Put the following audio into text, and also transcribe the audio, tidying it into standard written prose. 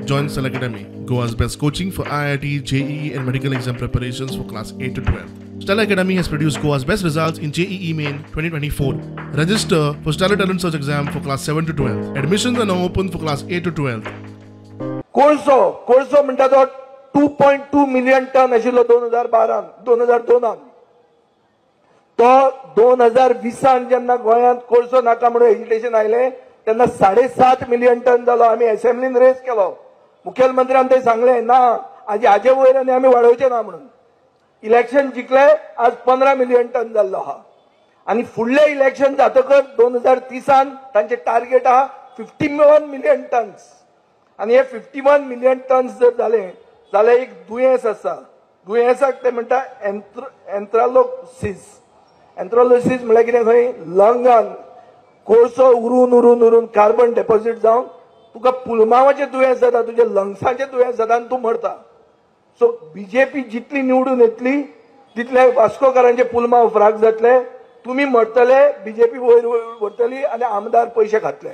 Join Stellar Academy, Goa's best coaching for IIT, JEE and medical exam preparations for class 8 to 12. Stellar Academy has produced Goa's best results in JEE Main 2024. Register for Stellar Talent Search exam for class 7 to 12. Admissions are now open for class 8 to 12. कोळसो कोळसो म्हणटा तो 2.2 million ton आशिल्लो 2012, 2002. तो 2020 जेन्ना गोंयांत कोळसो नाका म्हणून एजिटेशन आयलें तेन्ना 7.5 मिलियन टन जालो. आमी असेंब्लीन रेस केलो. मुखेलमंत्र्यान ते सांगलें ना आज हाजे वयर आनी आमी वाडोवचे ना म्हणून. इलेक्शन जिखले, आज 15 मिलियन टन जाल्लो आहा. आनी फुडलें इलेक्शन जातकच 2030 तांचे टार्गेट आहा 51 मिलियन टन्स. आनी हे 51 मिलियन टन्स जर जाले जाल्यार एक दुयेंस आसा, दुयेंसाक ते म्हणटा एन्थ्रालोसिस. एन्थ्रालोसिस म्हळ्यार कितें, खंय लंगान कोळसो उरून उरून उरून कार्बन डेपॉझिट जावन तुका पुलमावाचें दुयेंस जाता, तुज्या लंग्साचें दुयेंस जाता आनी तूं मरता. सो बीजेपी जितली निवडून येतली तितले वास्कोकारांचे पुलमाव फ्राक जातले, तुमी मरतले, बीजेपी वयर वरतली आनी आमदार पयशे खातले.